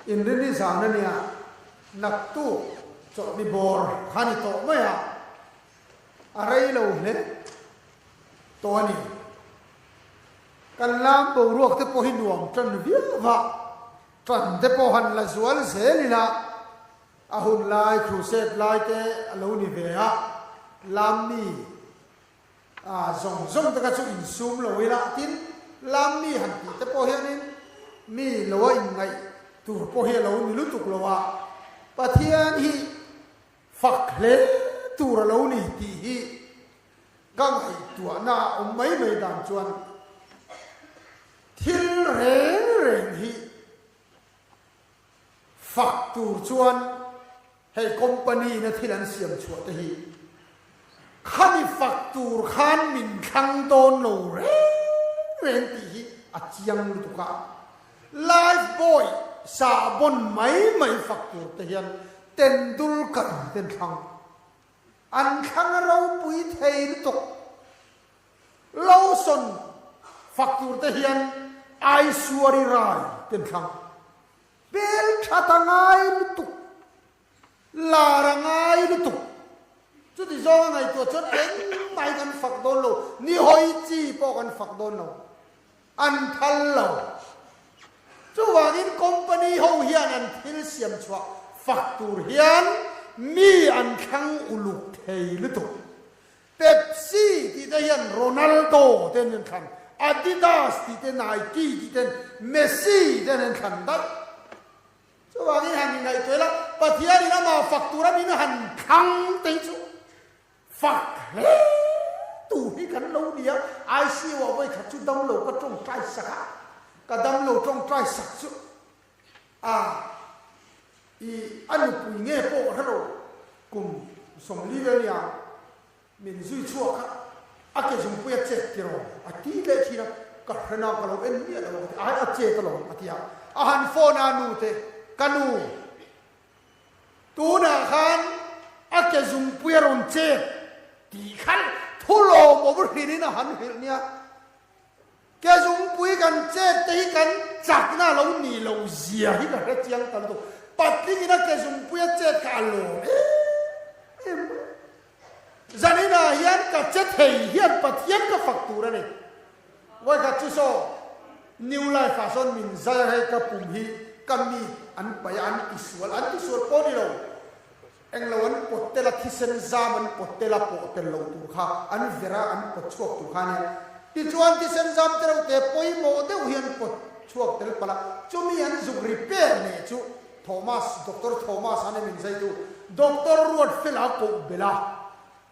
Inrini zan a nia, naktuk chawlhni bawr kha ni tawh mai a, a rei lo hle tawh a ni. Kan lam boruak te pawh hi nuam tan viau va, tan te pawh han la zual zel ila, a hun lai crusade lai te a lo ni ve a, lam mi A zawng zawng te kha chu insum lo ila tin lam mi han tih te pawh hianin mi lo a inngaih tur pawh hi a lo ni lutuk lo a, Pathian hi fak hle tur a lo ni tih hi ka ngaihtuahna a awm mai mai dan chuan thil reng reng hi fak tur chuan Hei company ina thil an siam chhuah te hi khami fak tur khan min thlang dawn lo reng reng tih hi a chiang lutuk a. Life boy sahbawn mai mai fak tur te hian Tendulkar ten thlang an thlang ropui thei lutuk. Lawson fak tur te hian Aishwarya Rai ten thlang. Hmel that a ngai lutuk, lar a ngai lutuk. Chuti zawng a ngaihtuah chuan engmah hi kan fak dawn lo, ni hawi chi pawh kan fak dawn lo, an phal lo. Chuvangin company ho hian an thil siam chhuah fak tur hian mi an thlang uluk thei lutuk. Pepsi tih te hian Ronaldo te an inthlan, Adidas tih te Nike tih ten Messi te an inthlan daih. Chuvangin han inngaihtuah ila, Pathianin amah fak tura min han thlang te hi chu fak hle tur hi kan lo ni a. ICU ah vawi khat chu damlo ka tawngtai sak a, ka damlo tawngtai sak chu a I a nupui nge pawh ka hre lo, kum 40 vel nia min zui chhuak kha a ke zungpui a chet tiraw a ti leh thin a, ka hre na ka lo en miah lo a ti, ai a chet alawm a ti a, a han phone a nu te, ka nu tunah khan a ke zungpui a rawn chet tih khan thu lawmawm hrilhin a han hrilh nia. Ke zungpui kan chet te hi kan chakna lo ni lo zia hi ka hre chiang ta lutuk. Patling ina ke zungpui a chet kha a lawm em em mai. Zaninah hian ka che thei hian Pathian ka fak tur a ni. Vawikhat chu saw New Life ah sawn min zai a hei ka pum hi ka mi an paih a an tisual an tisual pawh ni lo. Englo an pawt tel a, thisen zam an pawt tel a, pawh tel loh tur kha an ver a, an pawt chhuak tur kha a nia. Tichuan thisen zam te reuh te pawimawh deuh hi an pawt chhuak tel palh a, chumi an zuk repair leh chu Thomas, Doctor Thomas a ni min zaitu, Doctor Ruatfela a koh belh a,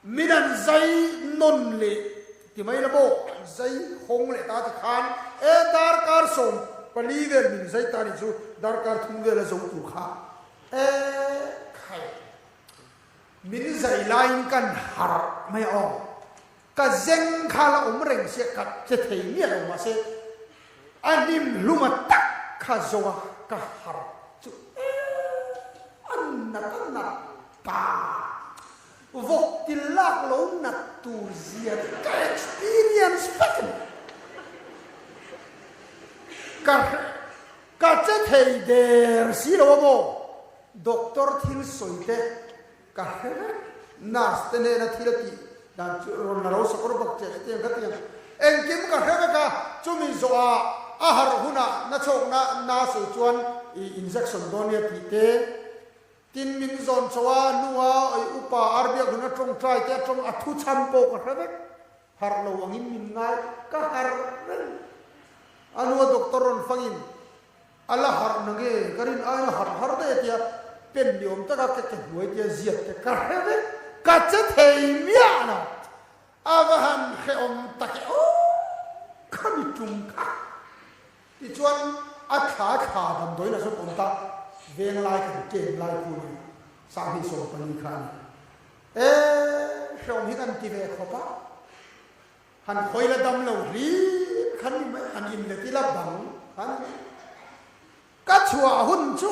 min an zai nawn leh ti mai la maw, an zai hawng leh ta tikhan e darkar 14 vel min zai ta nih chu darkar thum vel a zo tur kha. E khai, min zai laiin kan harh mai aw. Ka zeng kha la awm reng sia ka che thei miah lo mahse a hnim hluma tak kha zo a ka harh chu e a nat a nat ta. Vawk til lak lo nat tur zia te ka experience vek a ni. Ka Ka che thei der si lo a maw? Doctor thil sawi te ka hre vek, nurse te hnena thil a tih dan chu rawn la ro sakawr bawk che hetiang kha tiang engkim ka hre vek a, chumi zawh ah a harh hunah na chhawkna na sawi chuan i injection dawn nia tih te tin min zawn chho a, nu a upa arbiak huna tawngtai te a tawng a thu chham pawh ka hre vek. Harh lo angin min ngai, ka harh reng. A hnua doctor rawn fangin, A la harh na nge? Ka rin aiin a harh har daih a tia, pen ni awm taka ke ke hnuai tia ziak te ka hre vek, ka che thei miah lo. A va han hrehawm tak e aw, ka mi tum kha. Tichuan a thla thla damdawiin a zawt awm ta, veng lai kan kem lai khu nia, 2014 kha a ni. E, hrehawm hi kan ti ve khawp a, han khawi la dam lo hlir khan ni mai, han inlet ila bang kha ni mai. Ka chhuah hun chu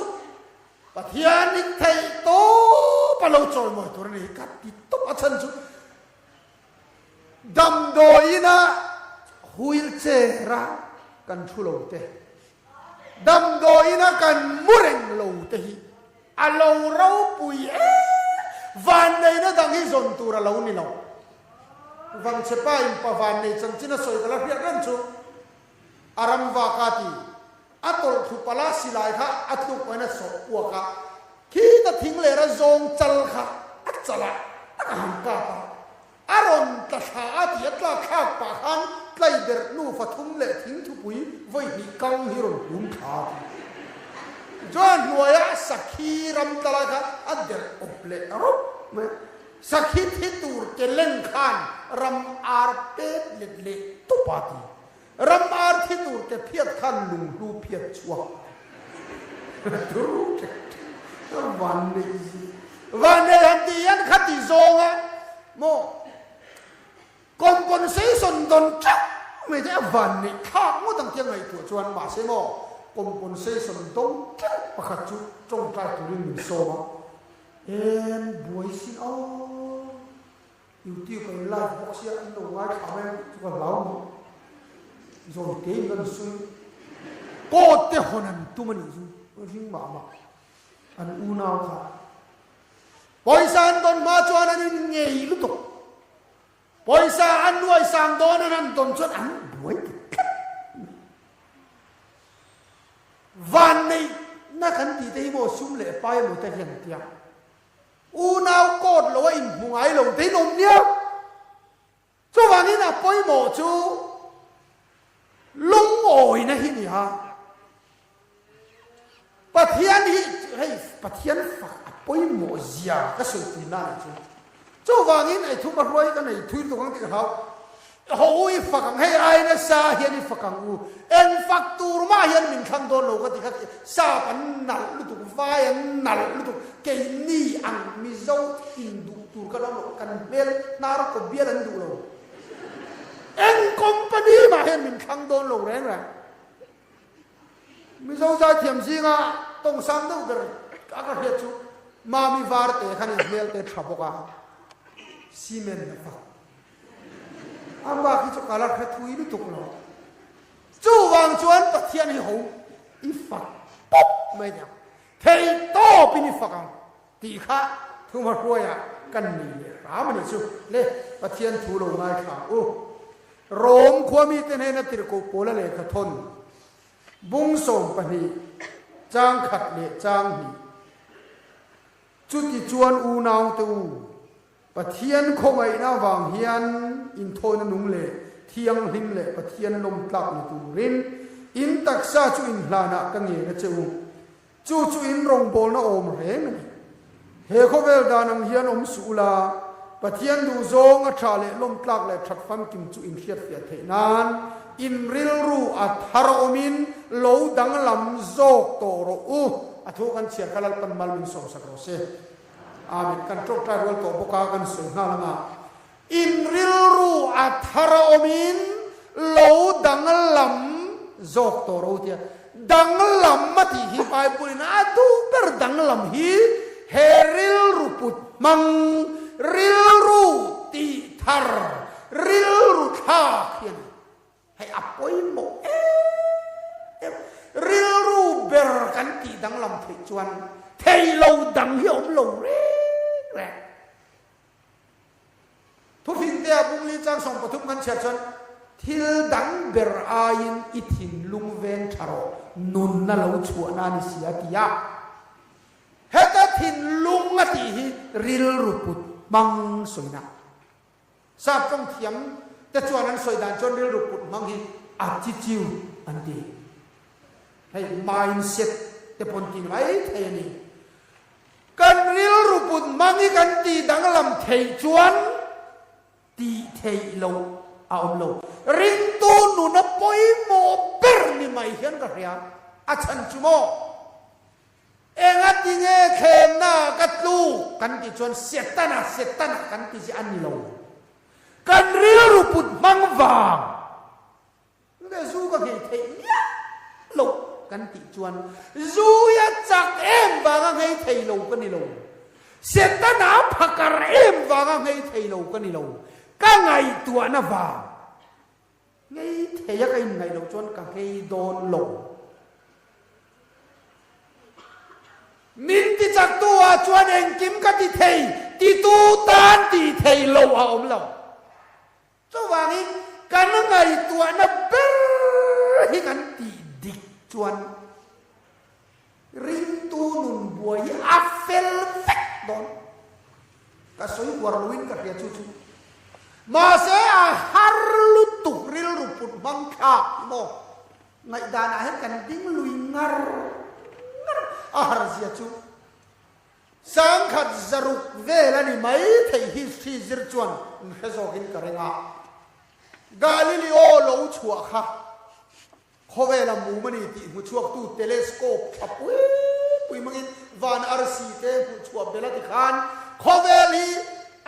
Pathian in theih tawp a lo chawimawi tur a ni, ka ti tawp a chhan chu damdawiin a wheelchair a kan thu lo te, damdawiin a kan mu reng lo. te hi a lo ropui em! Vanneihna dang hi zawn tur a lo ni lo. Vangchhepa in pa vannei chanchin a sawi ka la hriat reng chu a ram vak a ti. A tawlh thu pala silai kha a tluk pahin a sawh puak a, khita thing lera zawng chal kha a chalah tak a han kap a. A rawn tla thla a tih a tlak thlak pah khan tlaiberh nufa thum leh thingthupui vawi hnih kang hi rawn hum thla a ti. Tichuan hnuaia sakhi ram tla lai kha a delh awp leh rawp mai a. Sakhi thi tur ke leng khan ram ar pet let leh tup a ti. Ram ar thi tur ke phiat khan lunghlu phiat chhuak tur ṭek ṭek vanneih zi vanneih han tih hian khati zawnga maw compensation dawn ṭeuh mai te a vanneih thlak ngawt ang tia ngaihtuah chuan mahse maw compensation dawn ṭeuh pakhat chu ṭawngṭai turin min sawm a en buai sin aw. Youtube a in live bawk sia an lo ngaithla mai ang tih chu ka hlau ni. Zawi te in kan sawi. Court te hawn an tum a nih chu ring mah mah an unau kha. Pawisa an dawn hma chuan an in ngei lutuk. Pawisa an nuai sang dawn an han dawn chuan an buai ta tlat mai. Vanneihna kan tih te hi maw sum leh pai emaw te hian tia. Unau court lo a inhmu ngai lo te in awm nia. Chuvangin a pawimawh chu lungawina hi nia. Pathian hi hei Pathian fak a pawimawh zia ka sawi tih na nih chu. Chuvangin ei thum a hruai ka nei thui lutuk ang tih ka hlau. Haw u i fak ang, hei ai nasa hian i fak ang u. Eng fak tur mah hian min thlang dawn lo ka ti kha sap an nalh lutuk, vai an nalh lutuk, keini ang Mizo thin duh tur kan awm lo, kan hmel hnar kaw bial an duh lo. Eng company mah hian min thlang dawn lo reng reng. Mizo zaithiam zinga tawngsang deuh ber a ka hriat chu Mami Varte khan in hmel te tha bawk a, cement a fak. A bak hi chu ka la hre thui lutuk lo. Chuvang chuan Pathian hi ho i fak pawp mai nia. Thei tawpin i fak ang tih kha thuma hruaiah kan ni leh hram a nih chu. Le Pathian thu lo ngaithla ang u. Rom khua mite hnena tirhkoh Paula lehkha thawn bung 12 chang khat leh chang hnih. Chuti chuan unaute u, Pathian khawngaihna avang hian inthawina nung leh thianghlim leh Pathian lawmtlak ni turin in taksa chu inhlanah ka ngen a che u. Chu chu in rawngbawlna awm reng a ni. He khawvel dan ang hian awm suh ula, Pathian duhzawng a tha leh lawmtlak leh that famkim chu in hriatfiah theih nan in rilru a thar awmin lo danglam zawk tawh rawh u. A thu kan chhiar kha Lalpan mal min sawmsak rawh se. Amen. Kan tawngtai rual tawh bawk a, kan sawi nghal anga in rilru a thar a awmin lo danglam zawk tawh ro tia. Danglam a tih hi Bible in a duh ber danglam hi he rilru put hmang, rilru tih thar, rilru thlak hi a ni. Hei a pawimawh em em. Rilru ber kan tih danglam theih chuan thei lo dang hi a awm lo reng reng. Thufin te ah Bungli chang 13 kan chhiar chuan thil dang ber aiin i thinlung veng tha rawh, nunna lo chhuahna a ni si a ti a. Heta thinlung a tih hi rilru put hmang sawina. Sap tawng thiam te chuan an sawi dan chuan rilru put hmang hi attitude an ti. Hei mindset te pawn ti mai thei a ni. Kan rilru put hmang hi kan tih danglam theih chuan tih theih loh a awm lo. Ringtu nuna pawimawh ber ni mai hian ka hria. A chhan chu maw? Engati nge thlemna ka tluk kan tih chuan Setana, Setana kan ti chi a ni lo. Kan rilru put hmang vang nge zu ka nghei theih miah lo kan tih chuan zu hi a chak em vanga nghei thei lo ka ni lo. Setana a phakar em vanga nghei thei lo ka ni lo. Ka ngaihtuahna vang. Nghei thei a ka inngaih loh chuan ka nghei dawn lo. Min tichaktu ah chuan engkim ka ti thei, titu tan ti thei lo a awm lo. Chuvangin kan ngaihtuahna ber hi kan tih dik chuan ringtu nun buai hi a fel vek dawn. Ka sawi uar loin ka hria chu chu. Mahse a har lutuk rilru put hmang thlak hi maw? Ngaihdanah hian kan ding lui ngar ngar a har zia chu. 1000 vel a ni mai thei history zir chuan an hre zawkin ka ring a. Galileo lo chhuah kha khawvela mum a ni tih hmuchhuaktu telescope tha pui pui hmangin van arsi te hmuhchhuah bel a ti khan khawvel hi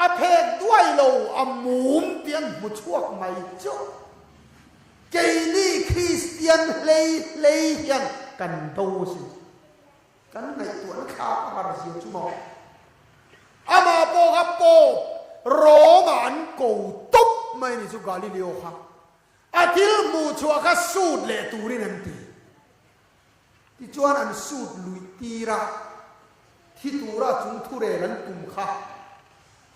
a phek duai lo a mum tih an hmuchhuak mai chu keini Kristian hlei hlei hian kan do asin. Kan ngaihtuahna thlak a har zia chu maw? Amah pawh kha Pope Rome-ah an ko tawp mai a ni chu Galileo kha. A thil hmuh chhuah kha sut leh turin an ti. Tichuan an sut luih tir a, thi tura chung thurel an tum kha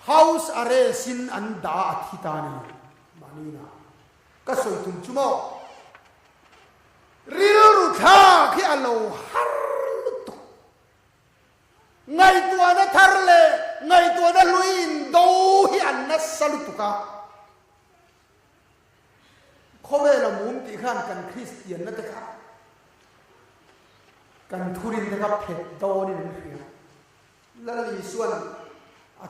house arrest-in an dah a thi ta a ni. Mahni inah ka sawi tum chu maw? Rilru thlak hi a lo har lutuk. Ngaihtuahna thar leh ngaihtuahna hlui indo hi an nasa lutuk a. Khawvela mum tih khan kan Kristianna te kha kan thurin te kha phet dawnin an hria. Lal Isuan a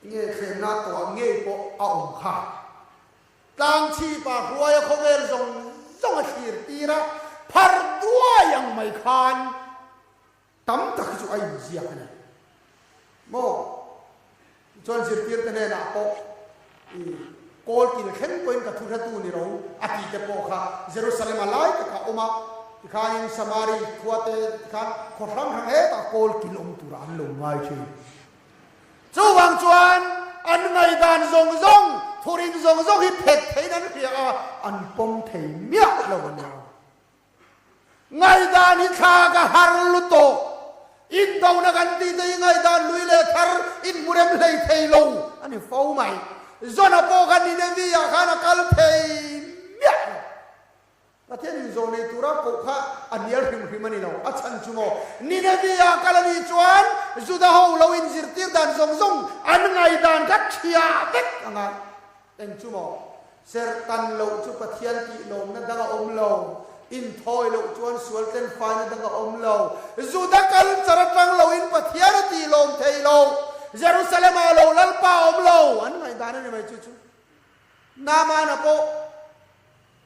nge thlenna tawh ngei pawh a awm kha. Tlangchhipa hruaia khawvel zawng zawng a thlir tir a, phar duai ang mai khan tam tak hi chu a inziak a ni. Maw? Tichuan zirtirte hnenah pawh i kawl kil thleng pawhin ka thuhretu ni ro a tih te pawh kha Jerusalem a lai takah a awm a, tikhanin Samari khua te tikhan khaw hrang hrang hetah kawl kil awm turah an lo ngai thin. Chuvang chuan an ngaihdan zawng zawng, thurin zawng zawng hi phet theiin an hria a, an pawm thei miah lo a nia. Ngaihdan hi thlak a har lutuk. Indona kan tih te hi ngaihdan lui leh thar inhmurem hlei thei lo a ni fo mai. Zona pawh kha Nineveh-ah khan a kal thei miah lo. Pathian in zawh nei tura koh kha a hnial hrim hrim a ni lo. A chhan chu maw? Nineveh-ah kal a nih chuan Juda ho lo inzirtir dan zawng zawng an ngaihdan kha thiah vek a ngai. Eng chu maw? Serh tan loh chu Pathian tih lawmna dang a awm lo. Inthawi loh chuan sual tlen faina dang a awm lo. Juda culture atang loin Pathian a tih lawm thei lo. Jerusalem-ah lo Lalpa a awm lo. An ngaihdan a ni mai chu chu. Naamana pawh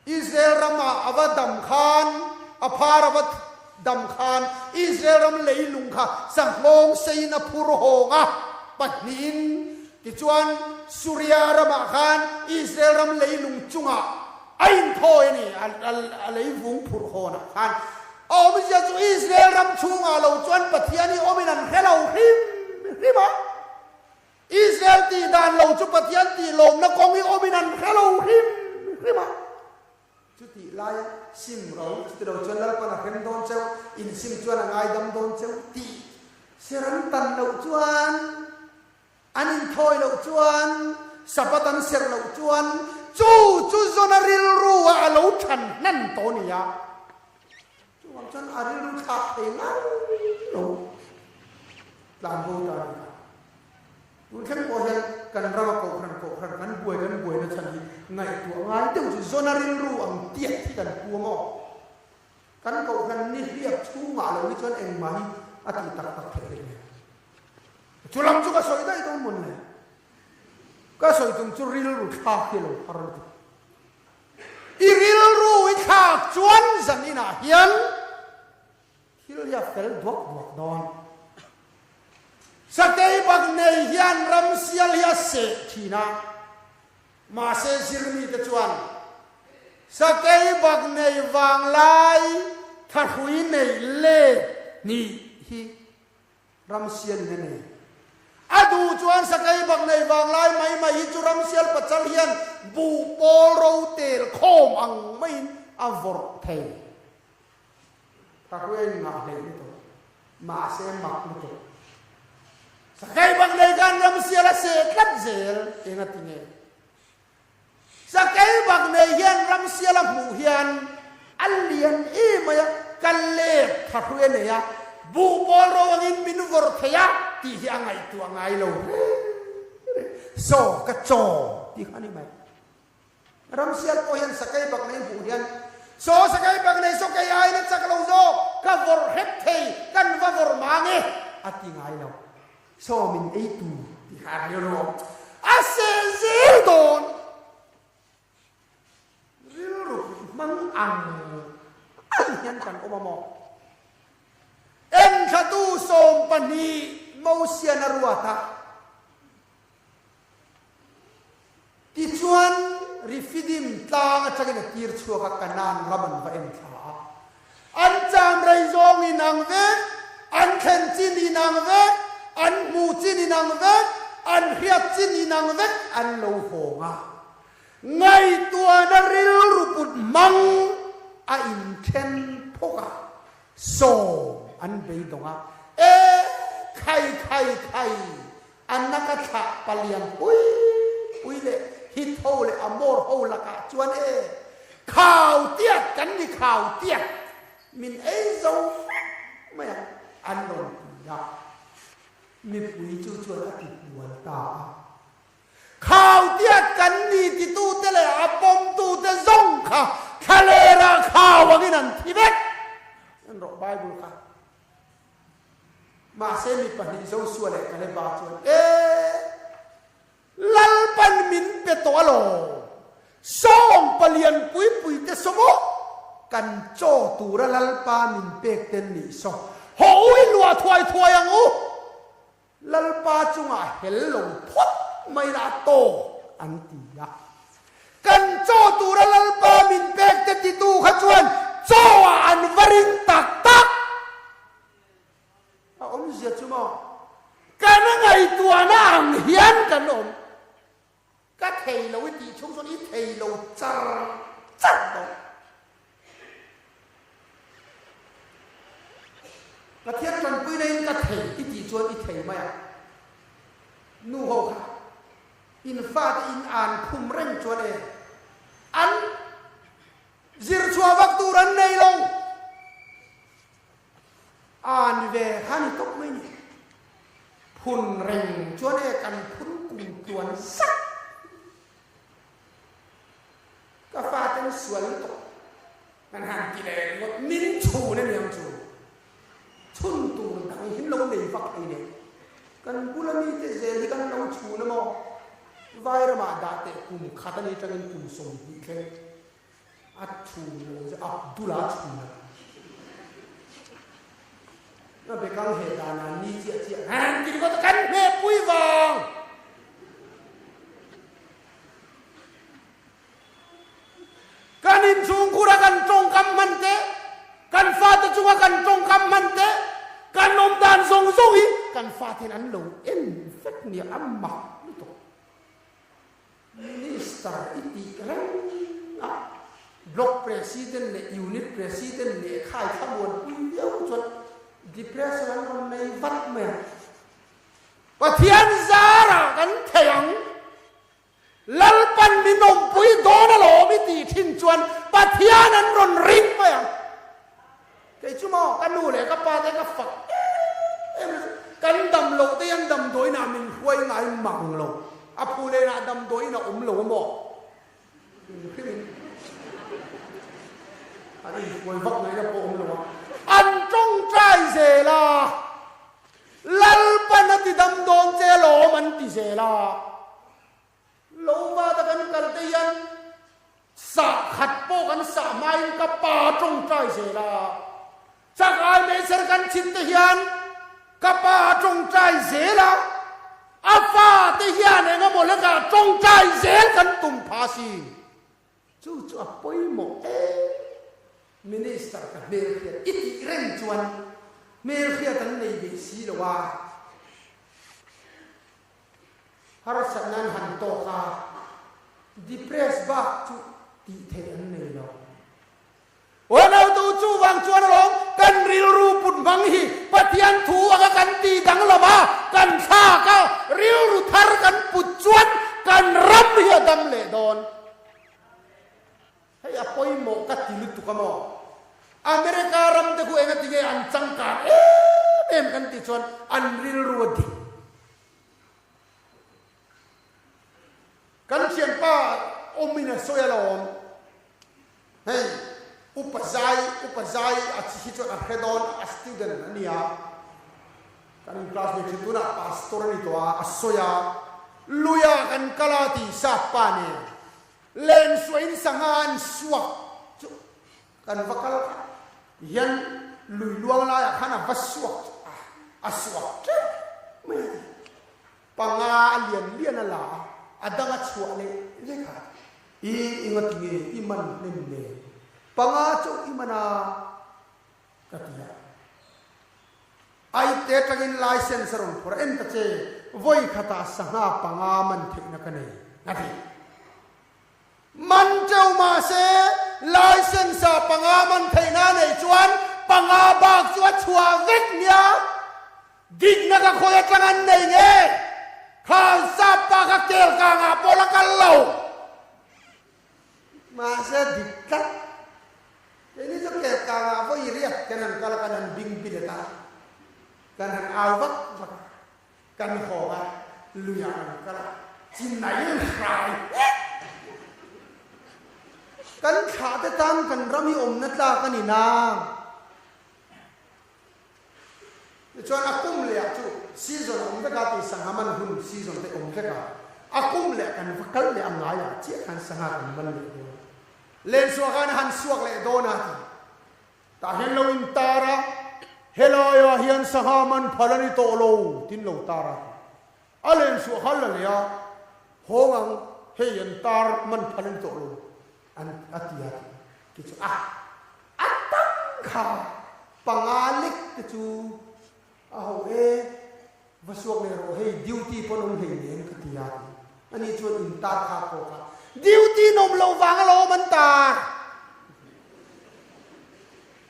Israel ramah a va dam khan, a phar a va dam khan, Israel ram leilung kha sanghawng seiin a phur hawng a, pahnihin tichuan Suria ramah khan Israel ram leilung chungah a inthawi a ni, a leivung phurh hawnah khan. A awmzia chu Israel ram chhungah lo chuan Pathian hi awmin an hre lo hrim hrim a. Israel tih dan lo chu Pathian tih lawmna kawng hi awmin an hre lo hrim hrim a. Chutih laia sim ro, chuti lo chuan Lalpan a hrem dawn cheu, in sim chuan a ngaidam dawn cheu tih ser an tan loh chuan, an inthawi loh chuan, Sabbath an serh loh chuan chu chu zawn a rilru ah a lo than hnan tawh a ni a. Chuvang chuan a rilru thlak thei ngang lo tlan bo ta a ni kha. Tun thleng pawh hian kan rama kohhran kohhran kan buai kan buaina chhan hi ngaihtuah ngai deuh chu zawn a rilru ang tiat hi kan pu a maw? Kan kohhran ni hliap chhungah lo hi chuan engmah hi a tih tak tak theih reng lo. Chu lam chu ka sawi daih dawn mawn le. Ka sawi tum chu rilru thlak hi a lo har lutuk. I rilru i thlak chuan zan inah hian thil hi a fel duak duak dawn. Sakei bak nei hian ramsial hi a seh thin a, mahse zirmite chuan sakei bak nei vanglai thahrui neih let hnih hi Ramsial in a nei. A duh chuan sakei bak nei vanglai mai mai hi chu ramsial pachal hian buh pawl ro tel khawm ang maiin a vawrh thei. Thahrui a inngah hleih lutuk. Mahse mak lutuk. Sakei bak nei khan ramsial a seh tlat zel eng a ti nge? Sakei bak nei hian ramsial a hmuh hian a lian em mai a, ka let tha hrui a nei a, buhpawl ro angin min vawrh thei a tih hi a ngaihtuah ngai lo reng reng. Saw ka chaw tih kha a ni mai. Ramsial pawh hian sakei bak nei hmuh hian saw sakei bak nei saw kei aiin a chak lo zawk, ka vawrh hrep thei, kan va vawrh mang e a ti ngai lo. Saw min ei tu ti kha a rilru awm a seh zel dawn. Rilru hmang ang ang hian kan awm a maw? Enthlatu 12 Mosian a ruat a. Tichuan, Refidim tlang atangin a tir chhuak a, Kanaan ram an va en thla a. An cham rei zawng inang vek, an thlen chin inang vek, an hmuh chin inang vek, an hriat chin inang vek an lo hawng a. Ngaihtuahna rilru put hmang a inthen phawk a, sawm an beidawng a, E khai khai khai! A naka thlah palian pui pui leh hit ho leh a mawr ho lakah chuan e, khau tiat kan ni khau tiat, min ei zo vek mai ang, an rawn ti a. Mipui chu chuan a ti hnual ta a. Khau tiat kan ni titute leh a pawmtute zawng kha thlalerah khau angin an thi vek. En rawh Bible kha. Mahse mi pahnih Joshua leh Kaleba chuan, E! Lalpan min pe tawh alawm, sawng palian pui pui te saw maw kan chaw tura Lalpa min pek ten nih saw, haw u i luah thuai thuai ang u, Lalpa chungah hel lo phawt mai la a tawk an ti a. Kan chaw tura Lalpa min pek te titu kha chuan chaw ah an va ring tak tak. A awmzia chu maw? Kan ngaihtuahna ang hian kan awm. Ka thei lo i tih chhung chuan i thei lo char char dawn. Pathian tanpuina in ka thei i tih chuan i thei mai a. Nu ho kha in fate in an khum reng chuan e an zir chhuah vak tur an nei lo. An ve kha ni tawp mai ni. Phun reng chuan e kan phun kum tluan sak. Ka faten sual lutuk kan han ti leh ringawt min chhun a niang chu. Chhun tur dang hi lo nei vak thei nen. Kan bula mite zel hi kan lo chhun a maw? Vairamah dah teh kum khat a ni tangin kum 20 thleng. A chhun lo chu Abdul-a chhun a. Na bekang he dan ah ni chiah chiah han ti ringawt a kan hmeh pui vang. Kan inchhungkhur a kan tawngkam hman te, kan fate chunga kan tawngkam hman te, kan awm dan zawng zawng hi kan faten an lo en vek nia a mak lutuk. Minister i tih reng a, Block President leh Unit President lehkha i thlamuanpui viau chuan depression an rawn nei vat mai ang. Pathian zarah kan thei ang. Lalpan min awmpui dawn alawm i tih thin chuan Pathian an rawn ring mai ang. Kei chu maw ka nu leh ka pa te ka fak em em a, kan dam loh te hian damdawiin ah min hruai ngai mang lo, a phu len ah damdawiin a awm lo a maw? Hrim in an inhruai vak ngaihna pawh awm lo a, an tawngtai zel a, Lalpan a ti dam dawn che alawm an ti zel a. Lo va ta kan kal te hian sah khat pawh kan sah hmain ka pa tawngtai zel a, chak ai meichher kan chhit te hian ka pa tawngtai zel a, a fa te hian eng emaw hlekah tawngtai zel kan tum pha si. Chu chu a pawimawh em. Minister ka hmelhriat i tih reng chuan hmelhriat an nei ve si lo a. Harsatna an han tawk a, depress bak chu tih theih an nei lo. Aw nautu chuvang chuan alawm kan rilru put hmang hi Pathian. Pathian thu anga kan tih danglam a, kan thlak a, rilru thar kan put chuan kan ram hi a dam leh dawn. Hei a pawimawh ka ti lutuk a maw? America ram te khu engati nge an changkan em em kan tih chuan an rilru a dik. Kan thianpa awmin a sawi alawm. Hei upa zai upa zai a chi hi chuan a hre dawn a student a nia. Kan classmate hi tunah pastor a ni tawh a, a sawi a. Luia kan kal a ti sap pa nen. Len suain sangha an suak chu kan va kal kha hian lui luang laiah khan a va suak chu a a suak teuh mai a ti. Panga a lian lian a la a, a dang a chhuah leh vek a. I engati nge i man hnem le? Panga chauh i man a ka ti a. Aite atangin license a rawn phawrh a, en ta che, vawi khatah sangha panga man theihna ka nei a ti. Man teuh mahse license ah panga man theihna a neih chuan panga bak chu a chhuah vek nia. Dikna ka khawi atang an nei nge? Kha sap pa kha kel kangah pawh la kal lo. Mahse dik tlat. Keini chu kel kangah vawi riat kan han kal a, kan han bing bilet a, kan han au vak vak a, kan haw a, luiah kan kal a, chinai in hrai hlek. Kan thlah te tan kan ram hi awmna tlak a ni nang. Tichuan a kum leh ah chu season a awm vek a tih sangha man hun season te awm vek a, a kum leh kan va kal leh a ngai ah chiah khan sangha kan man leh dawn a, lensuah khan a han suak leh dawn a ti. Tah hian lo in tar a, helai ah hian sangha man phal a ni tawh lo tin lo tar a ti. A lensuah kha la leh a, hawng ang hei an tar man phal a ni tawh lo an a ti a ti. Tichuan a A tam kha panga lek te chu a ho e, va suak leh rawh hei duty pawn awm hlei nen ka ti a ti. Ani chuan in tar kha a kawk a, duty nawm loh vang alawm an tar.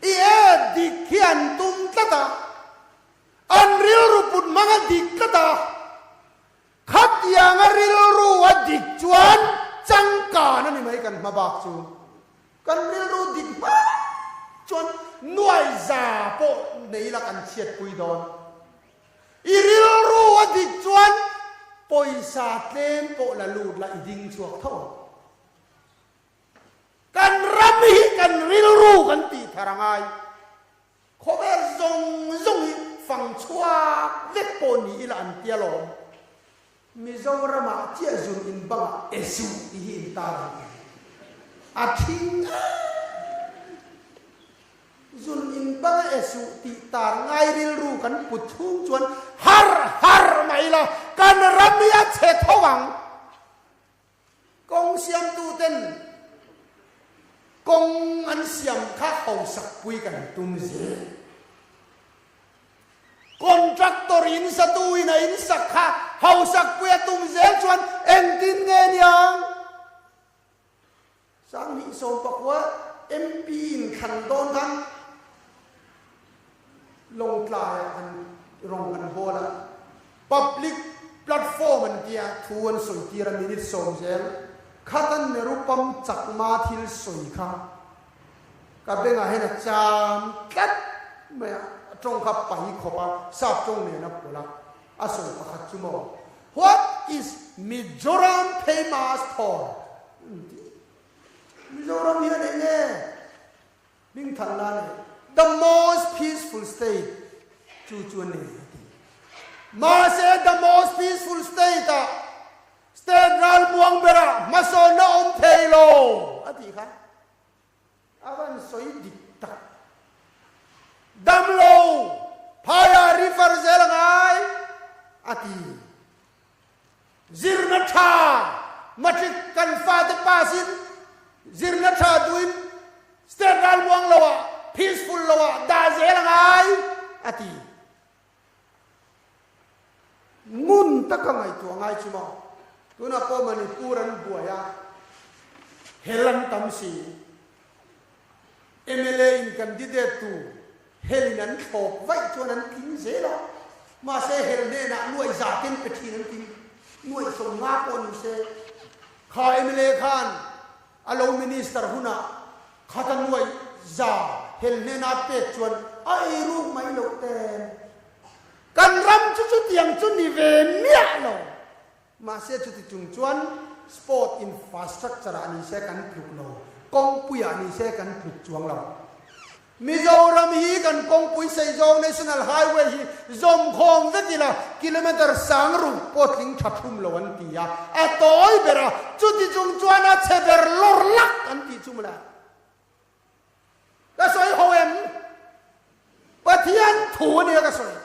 I e dik hi an tum tlat a, an rilru put hmang a dik tlat a. Khatianga rilru a dik chuan changkan a ni mai kan hma bak chu. Kan rilru dik hma chuan nuai za pawh nei ila kan chhiatpui dawn. I rilru a dik chuan pawisa tlem pawh la lut la i ding chhuak tho ang. Kan ram hi kan rilru kan tih thar a ngai. Khawvel zawng zawng hi fang chhuak vek pawh ni ila an tia lawm. Mizoramah chiah zun in bangah e zu tih hi in tar ang em? A thing em? Zun in banga e suh tih tar ngai rilru kan put chhung chuan har har mai la kan ram hi a chhe tho ang. Kawng siamtuten kawng an siam kha hosakpui kan tum zel. Contractor in satu in a in sak kha hosakpui a tum zel chuan engtin nge niang? Sanghnih 19 MP in thlan dawn khan Lawngtlaiah an rawng an bawl a, public platform an tia thu an sawi tir a minute sawm zel khatan Nerupam Chakma thil sawi kha ka bengah hian a cham tlat mai a, a tawng kha pai khawp a, sap tawng nen a pawlh a, a sawi pakhat chu maw What is Mizoram famous for? Mizoram hian eng nge hmingthan na nei? The most peaceful state chu chu a nei a ti. Mahse the most peaceful state ah state ralmuang berah hmasawnna awm thei lo a tih kha. A van sawi dik tak. Damlo phaiah refer zel a ngai a ti. Zirna tha matric kan fate pass in zirna tha duhin state ralmuang lo ah peaceful lo ah dah zel a ngai a ti. Ngun taka ngaihtuah ngai chu maw? Tunah pawh Manipur an buai a, hel an tam si. Mla in candidate tur Helin an thlawp vaih chuan an tling zel a, mahse hel hnenah nuaih za ten pe thin an ti, nuaih 50 pawh ni se. Kha mla khan a lo minister hunah khata nuaih za hel hnena pek chuan a ei ruk mai loh ten. Kan ram chu chutiang chu ni ve miah lo. Mahse chuti chung chuan sport infrastructure ah ni se kan tluk lo, kawngpui ah ni se kan tluk chuang lo. Mizoram hi kan kawngpui sei zawng National Highway hi zawmkhawm vek ila kilometre sang ruk pawh tling tha thum lo an ti a, a tawi ber a, chuti chung chuan a chhe ber lawr lak an tih chu mawle. Ka sawi ho em? Pathian thu a nia ka sawi.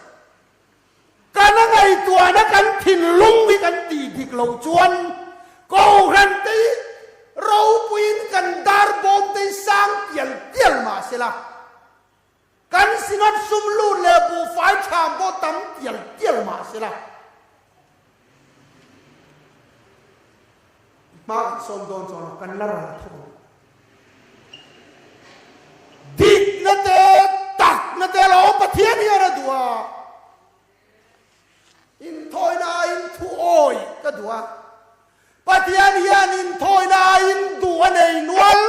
Kan a ngaihtuahna kan thinlung hi kan tih dik loh chuan Kohhran te hi ropuiin kan dar bawm te hi sang tial tial mah sela, kan Synod sum lut leh buhfai ṭham pawh tam tial tial mah sela, Hma kan sawm dawn chuan kan la ral thawk ang. Dikna te, takna te lo Pathian hian a duh a. Inthawina aiin thu awi ka duh a. Pathian hian inthawina aiin duh a nei nual.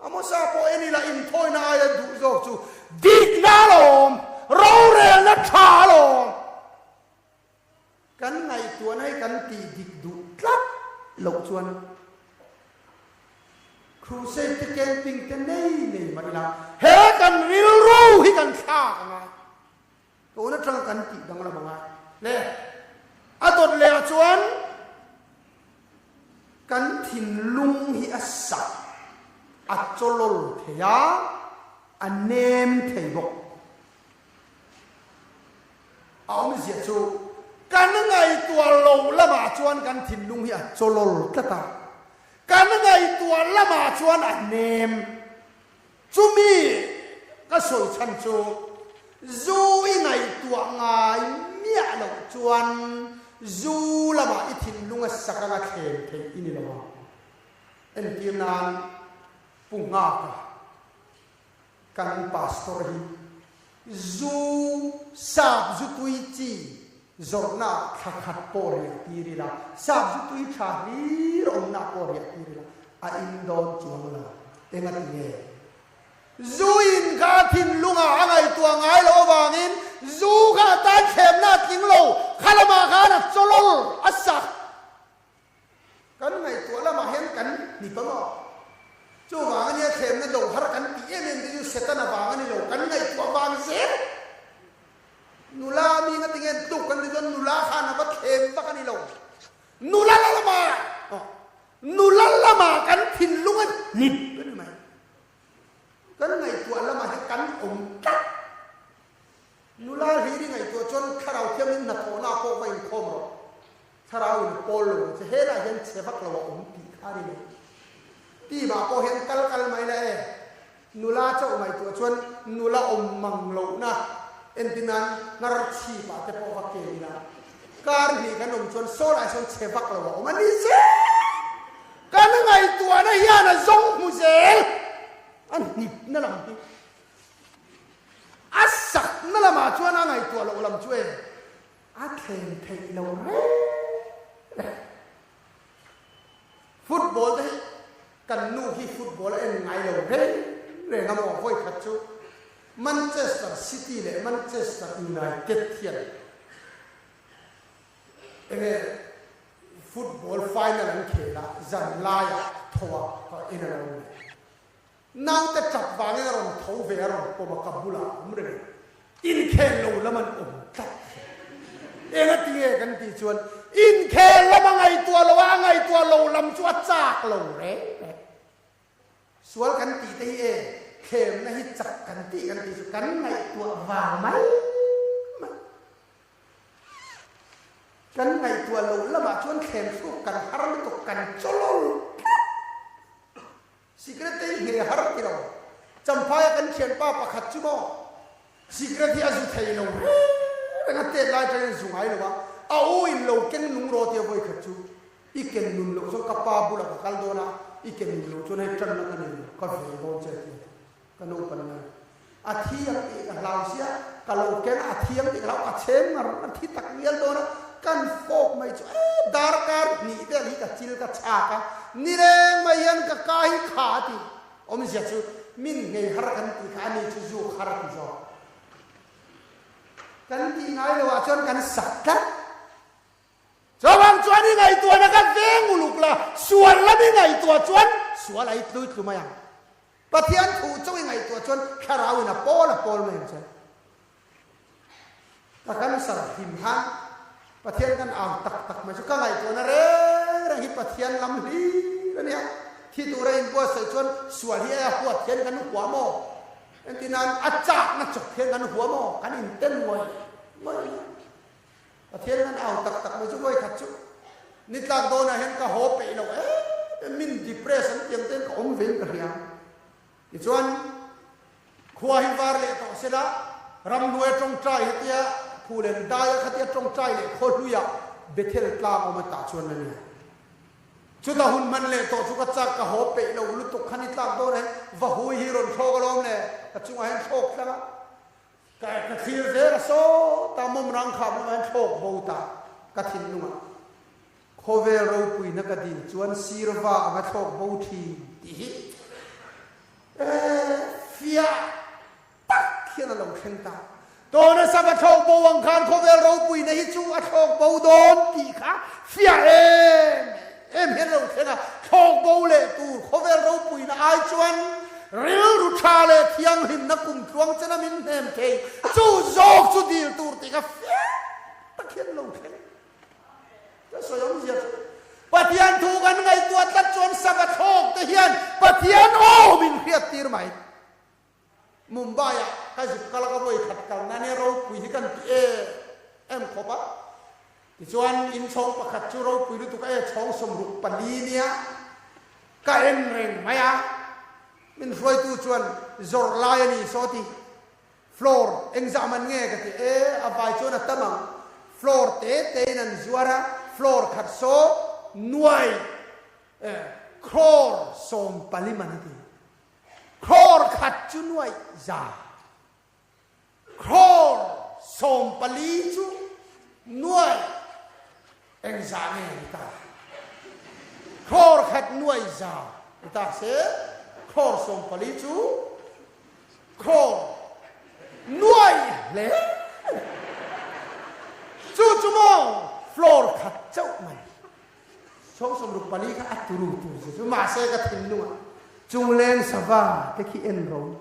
Amosa pawh en ila inthawina aia duh zawk chu dikna alawm, rorelna tha alawm. Kan ngaihtuahna hi kan tih dik duh tlat loh chuan Crusade te camping te nei nei mah ila he kan rilru hi kan thlak a ngai. Tun atanga kan tih danglam a ngai le. A dawt leh ah chuan kan thinlung hi a sak, a chawlawl thei a, a nem thei bawk. A awmzia chu kan ngaihtuah lo lamah chuan kan thinlung hi a chawlawl tlat a, kan ngaihtuah lamah chuan a nem. Chumi ka sawi chhan chu zu i ngaihtuah ngai miah loh chuan zu lamah i thinlung a sak anga thlem theih i ni lo ang. Entir nan Pu Nghaka kan pastor hi zu sap zu tui chi zawrhna ah thla khat pawh riah tir ila, sap zu tui tha hlir awmna ah pawh riah tir ila, a in dawn chuang lo. Enga ti nge? Zu in kha a thinlungah a ngaihtuah ngai loh avangin zu kha a tan thlemna a tling lo, kha lamah khan a chawlawl a sak. Kan ngaihtuah lamah hian kan hnip ang aw. Chuvang a nia thlemna do har kan tih em em te chu Setana vang a ni lo, kan ngaihtuah vang zel. Nula mi nga tinge tluk kan ti chuan nula khan a va thlem vak a ni lo. Nula la lamah aw, nula lamah kan thinlung a hnip a ni mai. Kan ngaihtuah lamah hian kan awm tlat. Nula hlir i ngaihtuah chuan thlarau thiangin hnathawhna pawh va inkhawm rawh. Thlarau in pawl lo ang che, helaiah hian chhe vak lo a awm tih kha a ni mai. Team ah pawh hian kal kal mai la e, nula chauh ngaihtuah chuan nula awm mang lohna entir nan hnar chhip ah te pawh va kem ila, kar hnih kan awm chuan saw lai sawn chhe vak lo a awm a ni zel. Kan ngaihtuahna hian a zawng hmu zel a hnipna lam hi. A sakna lamah chuan a ngaihtuah loh lam chu e. A thleng theih lo reng reng. Football te hi kan nu hi football a en ngai lo reng reng a maw? Vawi khat chu Manchester City leh Manchester United hian enge football final an khel a, zan laiah tho a ka en a lo ni. Naute tap vangin a rawn tho ve a rawn pawm a, ka bulah a awm reng a, inkhel lo lam an awm tlat hian eng a ti nge kan tih chuan inkhel lam a ngaihtuah lo a, a ngaihtuah lo lam chu a chak lo reng reng. Sual kan tih te hi e thlemna hi chak kan tih kan tih chu kan ngaihtuah vang mai mai. Kan ngaihtuah loh lamah chuan thlem thluk kan har lutuk kan chawlawl tlat. Sikret te hi hne har ti lo. Champhaia kan thianpa pakhat chu maw sikret hi a zu thei lo reng reng a, tet lai atangin a zu ngai lo a, a u in lo ken nung rawh tia vawi khat chu i ken nun loh chuan ka pa bulah ka kal dawn a, i ken nun loh chuan hei tanna ka nei lo, ka vel dawn che a ti a, ka naupan lai. A thi ang tih ka hlau sia, ka lo keng a, a thi ang tih ka hlau, ka chhem ngar a thi tak ngial dawn a, kan fawk mai chu e darkar hnih vel hi ka chil ka chhak a, nileng mai hian ka ka hi kha a ti. Awmzia chu min nghei har kan tih kha ani chu zuk har a ti zawk. Kan tih ngai lo ah chuan kan sak tlat. Chuvang chuan i ngaihtuahna kha veng uluk la, sual lam i ngaihtuah chuan sual a i tlui tlu mai ang. Pathian thu chauh i ngaihtuah chuan thlarau in a pawl a pawl mai ang che. Ka cancer hlim khan Pathian kan au tak tak mai chu ka ngaihtuahna reng reng hi Pathian lam hlir a nia. Thi tura inbuatsaih chuan sual hi a huat hian kan huam aw. Engtinan a chakna chawp hian kan huam aw, kan intel ngawih ngawih mai. Pathian kan au tak tak mai chu vawi khat chu ni tlak dawnah hian ka haw peih lo em em min depress an tiang ten ka awm ve in ka hria. Tichuan khua hi var leh tawh sela ramhnuai tawngtai hetia Phulen daia khatia tawngtai leh khaw hluiah Bethel tlang awm a tah chuan a nia. Chuta hun hman leh tawh chu ka chak ka haw peih lo lutuk kha ni tlak dawnah hian va hui hi rawn thlawk alawm le ka chungah hian thlawk tlang a. Ka ka thlir zel a saw ta mawm rang kham lamah hian thlawk bo ta ka thinlungah khawvel ropuina ka dil chuan sirva anga thlawk bo thin tih hi fiah tak hian a lo thleng ta. Tawna sava thlawk bo ang khan khawvel ropuina hi chu a thlawk bo dawn tih kha fiah em em hian a lo thleng a, thlawk bo leh tur khawvel ropuina ai chuan Rilru tha leh thianghlimna kum tluang chena min hnem thei chu zawk chu dil tur tih kha fiah tak hian lo thleng. Ka sawi awmzia chu Pathian thu kan ngaihtuah tlat chuan sava thlawk te hian Pathian aw min hriat tir mai. Mumbai ah ka zuk kal a ka vawi khat kal na nia ropui hi kan ti em em khawp a. Tichuan inchhawng pakhat chu ropui lutuk a e chhawng 64 nia ka en reng mai a, min hruaitu chuan zawrh lai a ni saw ti, floor engzah man nge ka ti e, a vai chuan a tam ang, floor te te in an zuar a, floor khat saw nuai e crore 14 man a ti, crore khat chu nuai za. Crore 14 chu nuai engzah nge ni ta? Crore khat nuai za ni ta se, crore 14 chu crore nuai hle. Chu chu maw floor khat chauh mai. Chhawng 64 kha a turu tur che chu mahse ka thinlungah chungleng sava te khi en ro.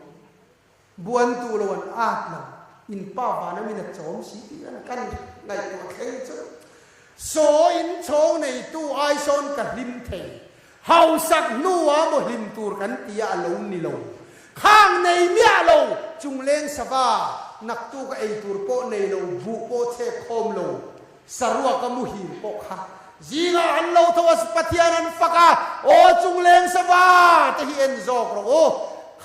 Buantu lo an at lo, in pa van a min a chawm si tih an kan ngaihtuah thleng chu. Saw in chhawng neitu ai sawn ka hlim thei, hausak hnua maw hlim tur kan ti a a lo ni lo. Khang nei miah lo, chungleng sava, naktuk a ei tur pawh nei lo, buh pawh chhek khawm lo, saruak a muhil pawh kha zingah an lo tho a, Pathian an fak a, aw chungleng sava te hi en zawk rawh u,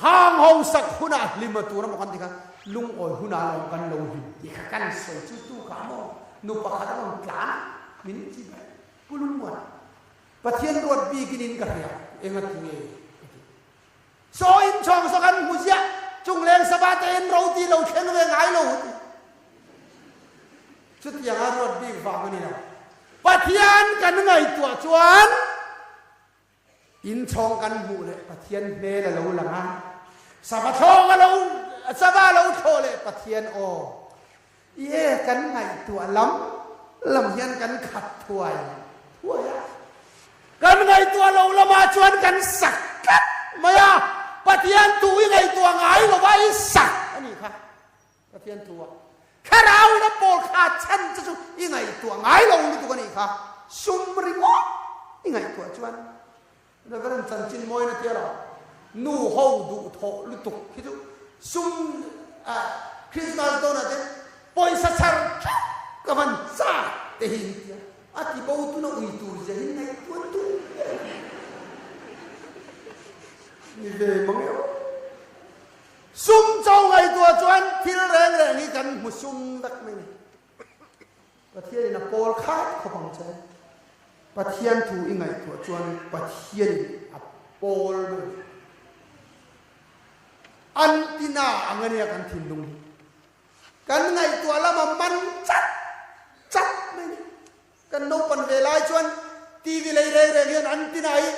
khang ho sak hunah hlim a tur a maw kan ti kha, lungawi hunah lawm kan lo hlim tih kha kan sawi chu tu kha maw nu pakhat a rawn tlan min ti ber Pu Lungmuan Pathian ruat bikin in ka hria eng a ti nge ka ti. Saw in chhawng saw kan hmu ziah, chungleng sava te in ro ti lo thleng ve ngai lo ti. Chutiang a ruat bik vang a ni lo. Pathian kan ngaihtuah chuan in chhawng kan hmuh leh Pathian hmel a lo lang a, sava thlawng a lo sava a lo thlawh leh Pathian aw Ie kan ngaihtuah lam lam hian kan khat thuai thuai a, kan ngaihtuah lo lamah chuan kan sak tlat mai a, Pathian thu i ngaihtuah ngai lo va i sak a nih kha, Pathian thu a thlarau in a pawl kha chhan che chu i ngaihtuah ngai lo lutuk a nih kha, sum ringawt i ngaihtuah chuan Reverend chanchin mawina tia lo nu ho duh thawh lutuk khi chu sum Christmas dawnah te pawisa chhar theuh ka van chak te hi in tia a ti bo tuna ui tur zia hi ngaihtuah tum ni ve mang emaw sum cho ngaihtuah chuan thil reng reng hi kan hmu sum vek mai ni. Pathianin a pawl khat khawp ang che. Pathian thu i ngaihtuah chuan Pathianin a pawl mai. Antina ang a nia kan thinlung hi. Kan ngaihtuah lama man chat chat mai a ni. Kan naupan ve lai chuan TV lei reng reng hian antina hi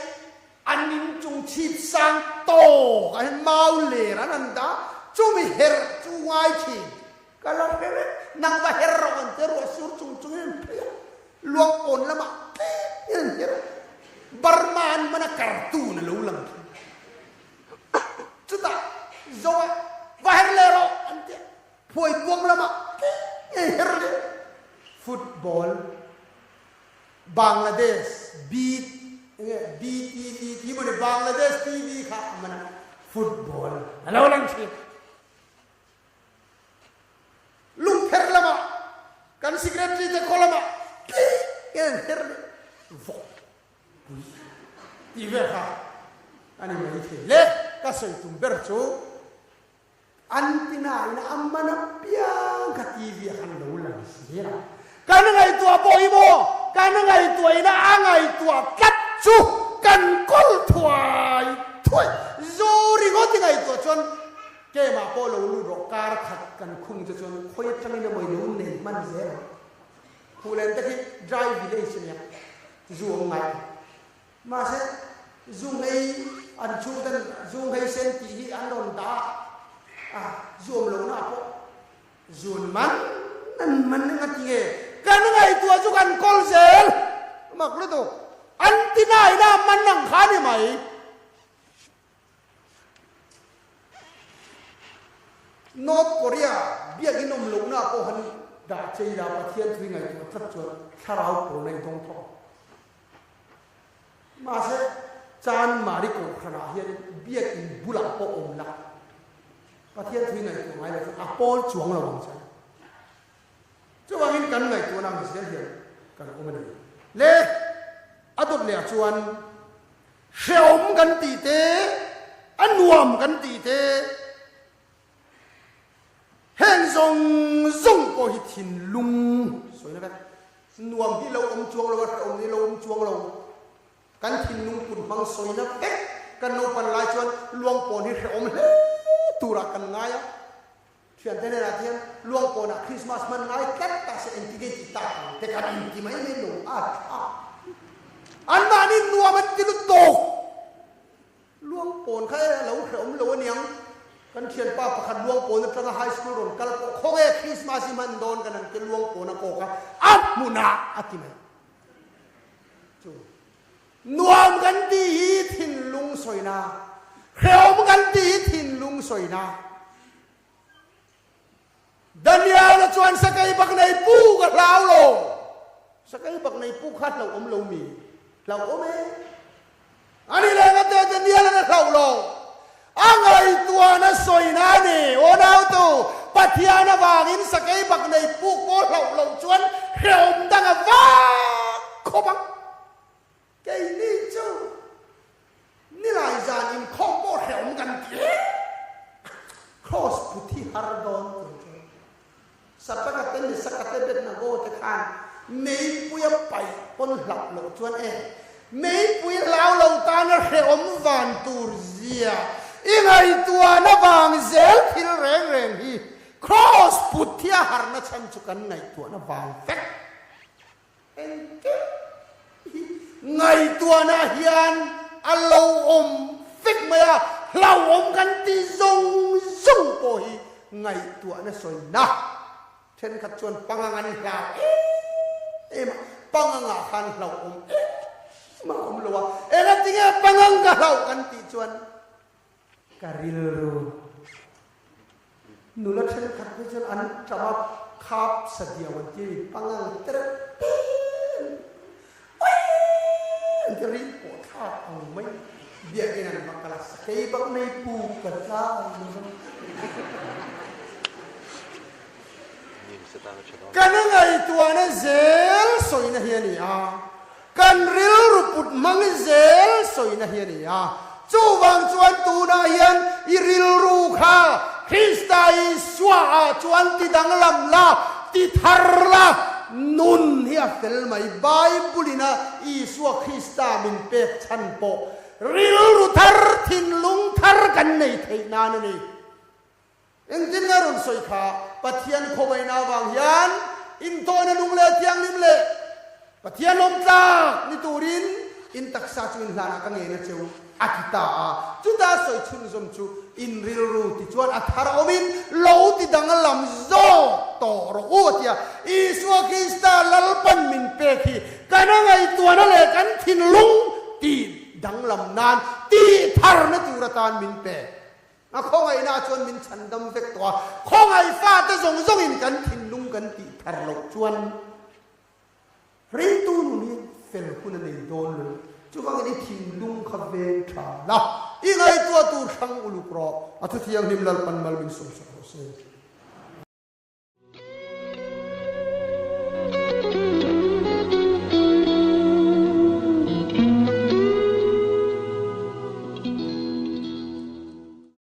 an inchung chhip sang tawk ah hian mau ler an han dah chumi herh chu ngai thin. Ka la hre reng, nang va her rawh an ti a, ruah sur chung chung in an phei a, luang pawn lamah tlem in an her a, Burma an hman a cartoon a lo lang thin. Chutah Zoa va her leh rawh an ti a, phuai buang lamah tlem in an her leh. Football Bangladesh B enge BTV tih maw ni Bangladesh TV kha a hman a, football a lo lang thin. Lungpher lamah kan secretary te khaw lamah tling in an her leh vawk pui tih vel kha a ni mai thei le. Ka sawi tum ber chu antina in a man apiang kha TV ah khan lo lang zel a. Kan ngaihtuah pawh hi maw kan ngaihtuah ina a ngaihtuah tlat chu kan kawl thuai thuai zu ringawt i ngaihtuah chuan Keimah pawh lo lut rawh, kar khat kan khung che chuan khawi atangin emaw i lo nei hman zel ang. Phuhlen te khi dry village a nia, zu awm ngai lo. Mahse, zu nghei an chhung ten zu nghei sen tih hi an rawn dah a, zu awm lohna ah pawh zun man an man eng a ti nge? Kan ngaihtuah chu kan kawl zel, mak lutuk. An ti naina man ang kha a ni mai. North Korea biakin awm lohna pawh han dah chei la, Pathian thui ngaihtuah tlat chuan thlarau pawl a indawng thawk ang. Mahse, Chanmari Kohhranah hian biakin bulah pawh awm la, Pathian thui ngaihtuah ngai lo chuan a pawl chuang lo ang che. Chuvangin kan ngaihtuahna ang zel hian kan awm a ni. Le, a dawt lehah chuan Hrehawm kan tih te, a nuam kan tih te, heng zawng zawng pawh hi thinlung sawina vek. Nuam hi lo awm chuang lo a, hrehawm hi lo awm chuang lo. Kan thinlung put hmang sawina vek. Kan naupan lai chuan luangpawn hi hrehawm hle turah kan ngai a. Thiante hnenah hian Luangpawnah Krismas hman ngai tlat ta se engti nge tih tak ang te kan inti mai mai lo a tha. Anmahni nuam an ti lut tawk. Luangpawn kha e a lo hrehawm lo aniang. Kan thianpa pakhat Luangpawn atanga high school rawn kal pawh khawnge Krismas i hman dawn kan han ti Luangpawn a kawk a, a hmunah a ti mai. Chu nuam kan tih hi thinlung sawina, hrehawm kan tih hi thinlung sawina. Daniel-a chuan sakei bak nei pu ka hlau lo. Sakei bak nei pu kha hlauh awm lo mi? Hlauh awm e. Ani leh nga te Daniel-an a hlauh lo. A ngaihtuahna sawina a ni. Aw nautu, Pathian avangin sakei bak nei puk pawh hlauh loh chuan hrehawm dang a vak khawp ang. Keini chu nilai zan inkhawm pawh hrehawm kan ti e. Kraws put hi har dawn tur chu Satraka te Misaka te Abednego te khan meipui a paih pawn hlauh loh chuan e meipui hlau lo tana hrehawm van tur zia i ngaihtuahna vang zel thil reng reng hi Kraws put hi a harna chhan chu kan ngaihtuahna vang vek. Engkim hi ngaihtuahna hian a lo awm vek mai a, hlauhawm kan tih zawng zawng pawh hi ngaihtuahna sawina thenkhat chuan pangang an hlau em em a, pangangah khan hlauhawm em em a awm lo a, engatinge pangang ka hlauh kan tih chuan Ka rilru nula thenkhat phei chuan an ṭam a, khap sa diau an ti a ni, pangang tereuh te an ti, an ti ri pawh thlak ang mai, biakin an va kal a, sakei bak nei pu ka tlai lo vang. Kan ngaihtuahna zel sawina hi a ni a. Kan rilru put hmang zel sawina hi a ni a. Chuvang chuan tunah hian i rilru kha Krista Isua ah chuan ti danglam la, ti thar la, nun hi a fel mai. Bible in a Isua Krista min pek chhan pawh rilru thar, thinlung thar kan nei theih nan a ni. Engtin nge rawn sawi kha? Pathian khawngaihna avang hian intawhna nung leh thianghlim leh Pathian lawmtlak ni turin in taksa chu in hlanah ka ngen a cheu, a ti ta a. Chuta sawi chhunzawm chu in rilru ti chuan a thar awmin lo ti danglam zawk tawh rawh u, a ti a. Isua Krista Lalpan min pek hi kan a ngaihtuahna leh kan thinlung tih danglam nan tih tharna tur atan min pe. A khawngaihna chuan min chhandam vek tawh a, khawngaih fate zawng zawngin kan thinlung kan tih thar loh chuan ringtu nun hi fel hun a nei dawn lo. Chuvangin i thinlung kha veng tha la, i ngaihtuah tur hrang uluk rawh. A thuthianghlim Lalpan mal min sawmsak rawh se.